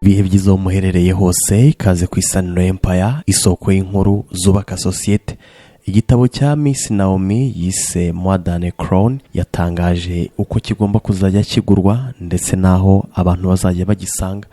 Ibihe byiza aho muherereye hose, ikaze ku Isaniro Empire, isoko y'inkuru zubaka sosiyete. Igitabo cya Miss Naomi yise More Than a Crown yatangaje uko kigomba kuzajya kigurwa ndetse n'aho abantu bazajya bagisanga.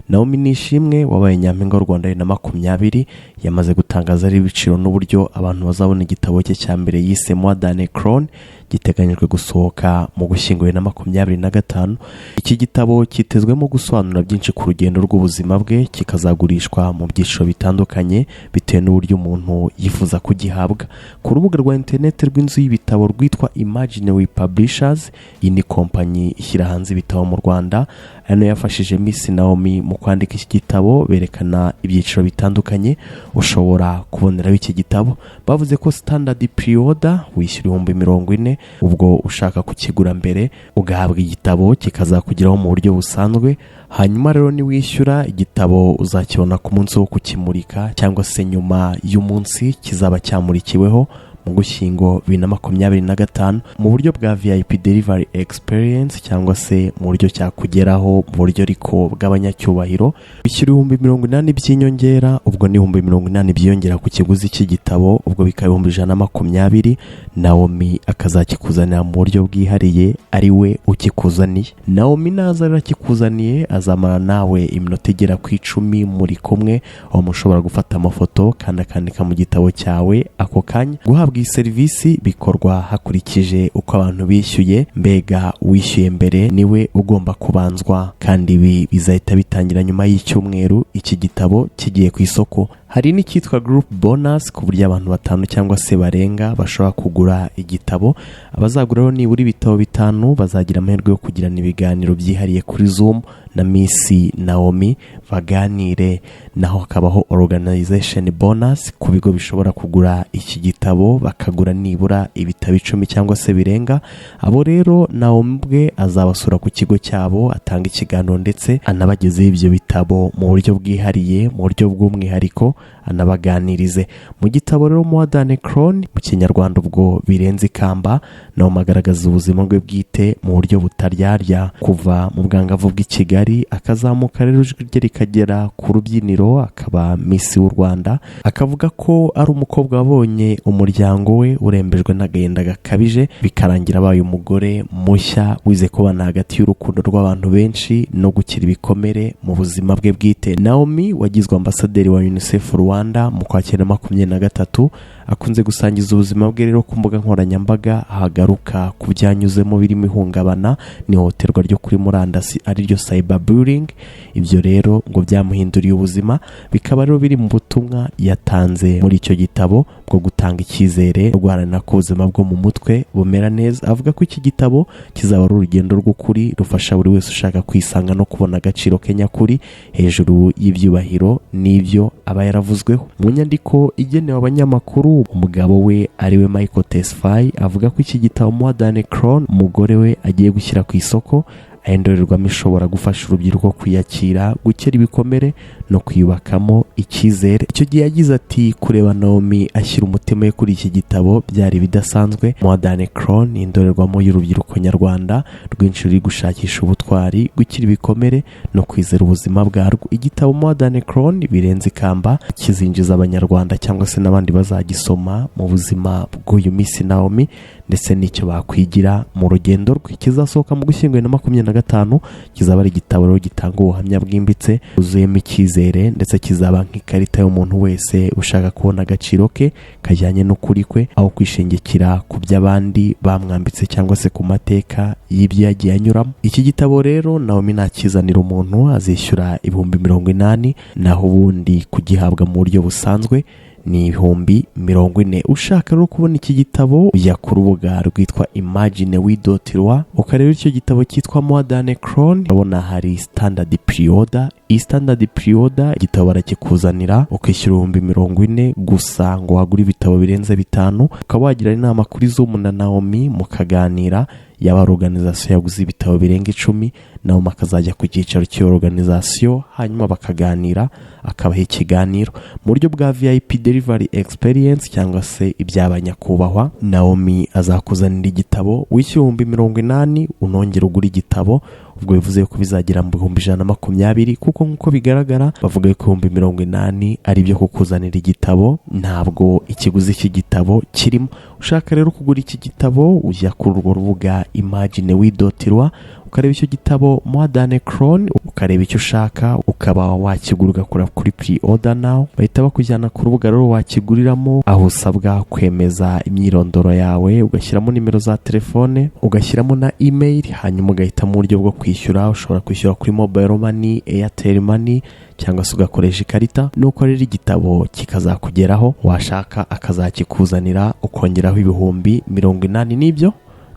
Naomi Nishimwe wabaye Nyampinga w'u Rwanda 2020 yamaze gutangaza ari ibiciro n'uburyo abantu bazabona igitabo cye cya mbere yise More Than a Crown, giteganyijwe gusohoka mu Gushyingo 2025. Iki gitabo cyitezwemo gusobanura byinshi ku rugendo rw'ubuzima bwe, kikazagurishwa mu byiciro bitandukanye bitewe n'uburyo umuntu yifuza kugihabwa. Ku rubuga rwa interineti rw'inzu y'ibitabo rwitwa Imaginary Publishers, iyi ni kompanyi ishyira hanze ibitabo mu Rwanda, ari nayo yafashije Miss Naomi mu kwandika iki gitabo, berekana ibyiciro bitandukanye ushobora kuboneraho iki gitabo. Bavuze ko standard pre-order wishyura 40,000, ubwo ushaka kukigura mbere ugahabwa igitabo kikazakugeraho mu buryo busanzwe. Hanyuma rero niwishyura, igitabo uzakibona ku munsi wo kukimurika cyangwa se nyuma y'umunsi kizaba cyamurikiweho mu Gushyingo 2025, mu buryo bwa VIP delivery experience cyangwa se mu buryo cyakugeraho mu buryo ariko bw'abanyacyubahiro. Bishyura 80,000 by'inyongera, ubwo ni 80,000 byiyongera ku kiguzi cy'igitabo, ubwo bikaba 120,000, Naomi akazakikuzanira mu buryo bwihariye ari we ukikuzaniye. Naomi naza rero akikuzaniye, azamara nawe iminota igera ku 10 muri kumwe, aho mushobora gufata amafoto kandi akandika mu gitabo cyawe ako kanya. Guhabwa iyi serivisi bikorwa hakurikije uko abantu bishyuye, mbega wishyuye mbere niwe ugomba kubanzwa, kandi ibi bizahita bitangira nyuma y'icyumweru iki gitabo kigiye ku isoko. Hari n'icyitwa group bonus, ku buryo abantu batanu cyangwa se barenga bashobora kugura igitabo. Abazaguraho nibura ibitabo bitanu bazagira amahirwe yo kugirana ibiganiro byihariye kuri Zoom na Miss Naomi baganire. Naho hakabaho organization bonus ku bigo bishobora kugura iki gitabo, bakagura nibura ibitabo 10 cyangwa se birenga. Abo rero Naomi ubwe azabasura ku kigo cyabo, atanga ikiganiro ndetse anabagezeho ibyo bitabo mu buryo bwihariye, mu buryo bw'umwihariko, anabaganirize. Mu gitabo rero More Than a Crown, mu Kinyarwanda ubwo birenze ikamba, Naomi agaragaza ubuzima bwe bwite mu buryo butaryarya, kuva mu bwangavu bw'i Kigali akazamuka rero ijwi rye rikagera ku rubyiniro, akaba Miss w'u Rwanda. Akavuga ko ari umukobwa wabonye umuryango we urembejwe n'agahinda gakabije, bikarangira abaye umugore mushya wize kubana hagati y'urukundo rw'abantu benshi no gukira ibikomere mu buzima bwe bwite. Naomi wagizwe ambasaderi wa UNICEF Rwanda mu Kwakira 23 akunze gusangiza ubuzima bwe rero ku mbuga nkoranyambaga, ahagaruka ku byanyuzemo birimo ihungabana n'ihohoterwa ryo kuri murandasi, ariryo cyberbullying. Ibyo rero ngo byamuhinduriye ubuzima, bikaba rero biri mu butumwa yatanze muri icyo gitabo bwo gutanga icyizere no guharanira ko ubuzima bwo mu mutwe bumera neza. Avuga ko iki gitabo kizaba ari urugendo rw'ukuri rufasha buri wese ushaka kwisanga no kubona agaciro ke nyakuri hejuru y'ibyubahiro n'ibyo aba yaravuzweho. Mu nyandiko igenewe abanyamakuru, umugabo we ariwe Michael Tesfaye avuga ko iki gitabo More Than a Crown umugore we agiye gushyira ku isoko ari indorerwamo ishobora gufasha urubyiruko kwiyakira, gukira ibikomere no kwiyubakamo icyizere. Icyo gihe yagize ati: "Kureba Naomi ashyira umutima we kuri iki gitabo byari ibidasanzwe. More Than a Crown ni indorerwamo y'urubyiruko nyarwanda rwinshi ruri gushakisha ubutwari, gukira ibikomere no kwizera ubuzima bwarwo. Igitabo More Than a Crown, birenze ikamba, kizinjiza Abanyarwanda cyangwa se n'abandi bazagisoma mu buzima bw'uyu Miss Naomi ndetse n'icyo bakwigira mu rugendo rwe. Kizasohoka mu Gushyingo 2025, kizaba ari igitabo rero gitanga ubuhamya bwimbitse bwuzuyemo icyizere, ndetse kizaba nk'ikarita y'umuntu wese ushaka kubona agaciro ke kajyanye n'ukuri kwe, aho kwishingikira ku by'abandi bamwambitse cyangwa se ku mateka y'ibyo yagiye anyuramo. Iki gitabo rero Naomi nakizanira umuntu azishyura 80,000, naho ubundi kugihabwa mu buryo busanzwe ni 40,000. Ushaka rero kubona iki gitabo, ujya ku rubuga rwitwa imaginewe.rw, ukareba icyo gitabo cyitwa More Than a Crown. Urabona hari standard pre-order. Iyi standard pre-order, igitabo barakikuzanira ukishyura 40,000 gusa ngo wagure ibitabo birenze bitanu, ukaba wagira inama kuri Zoom na Naomi mukaganira. Yaba organization yaguze ibitabo birenga 10, Naomi akazajya ku cyicaro cy'iyo organization, hanyuma bakaganira, akabaha ikiganiro mu buryo bwa VIP delivery experience cyangwa se iby'abanyakubahwa. Naomi azakuzanira igitabo, wishyura 80,000, unongera ugura igitabo. Ubwo bivuze ko bizagera mu 120,000, kuko nk'uko bigaragara bavuga ko 80,000 ari ibyo kukuzanira igitabo, ntabwo ikiguzi cy'igitabo kirimo. Ushaka rero kugura iki gitabo, ujya kuri urwo rubuga imaginewe.rw, ukareba icyo gitabo More Than a Crown, ukareba icyo ushaka, ukaba wakigura, ugakora kuri pre order now. Bahita bakujyana ku rubuga rero wakiguriramo, aho usabwa kwemeza imyirondoro yawe, ugashyiramo nimero za telefone, ugashyiramo na email, hanyuma ugahitamo uburyo bwo kwishyura. Ushobora kwishyura kuri mobile money, Airtel Money, cyangwa se ugakoresha ikarita. Nuko rero igitabo kikazakugeraho, washaka akazakikuzanira ukongeraho 80,000. N'ibyo,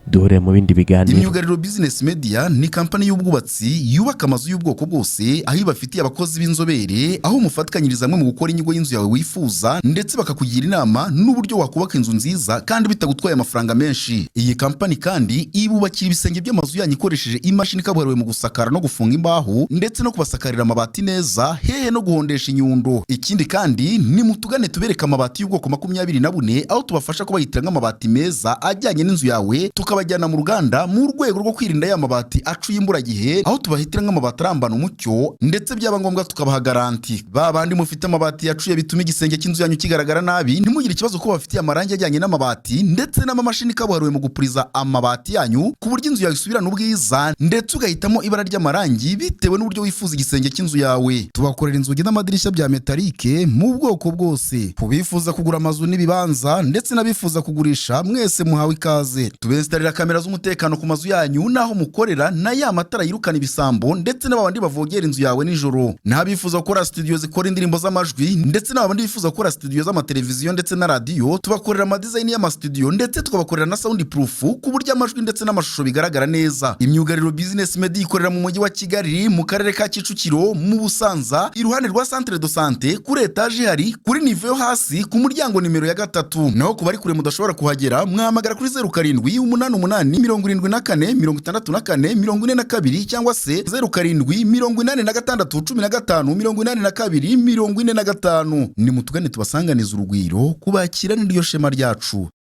duhure mu bindi biganiro. Imyugariro Business Media ni kampani y'ubwubatsi yubaka amazu y'ubwoko bwose, aho ibafitiye abakozi b'inzobere, aho mufatikanyiriza hamwe mu gukora inyigo y'inzu yawe wifuza, ndetse bakakugira inama n'uburyo wakubaka inzu nziza kandi bitagutwaye amafaranga menshi. Iyi kampani kandi ibubakira ibisenge by'amazu yanyu ikoresheje imashini kabuhariwe mu gusakara no gufunga imbaho, ndetse no kubasakarira amabati neza, hehe no guhondesha inyundo. Ikindi kandi, ni mutugane tubereke amabati y'ubwoko 24, aho tubafasha kubahitira nk'amabati meza ajyanye n'inzu yawe, tukabajyana mu ruganda mu rwego rwo kwirinda ya mabati acuye imburagihe, aho tubahitira nk'amabati arambana umucyo, ndetse byaba ngombwa tukabaha garanti. Ba bandi mufite amabati yacuye bituma igisenge cy'inzu yanyu kigaragara nabi, ntimugire ikibazo ko bafitiye amarangi ajyanye n'amabati ndetse n'amamashini kabuhariwe mu gupuriza amabati yanyu, ku buryo inzu yawe isubirana ubwiza, ndetse ugahitamo ibara ry'amarangi bitewe n'uburyo wifuza igisenge cy'inzu yawe. Tubakorera inzugi n'amadirishya bya metalike mu bwoko bwose. Ku bifuza kugura amazu n'ibibanza ndetse n'abifuza kugurisha, mwese muhawe ikaze. Tubesitarira kamera z'umutekano ku mazu yanyu n'aho mukorera, na ya matara yirukana ibisambo ndetse n'abandi bavogera inzu yawe nijoro. N'abifuza gukora studio zikora indirimbo z'amajwi, ndetse n'abandi bifuza gukora studio z'amateleviziyo ndetse na radiyo, tubakorera amadesign y'amastudio, ndetse tukabakorera na sound proof ku buryo amajwi ndetse n'amashusho bigaragara neza. Imyugariro Business Media ikorera mu mujyi wa Kigali, mu karere ka Kicukiro, mu Busanza, iruhande rwa centre de santé, kuri etaje ihari kuri niveau yo hasi, ku muryango nimero ya 3. Naho ku bari kure mudashobora kuhagera, mwahamagara kuri 0788746442, cyangwa se 0786158245. Nimutugane tubasanganiza urugwiro, kubakira n'iryo shema ryacu.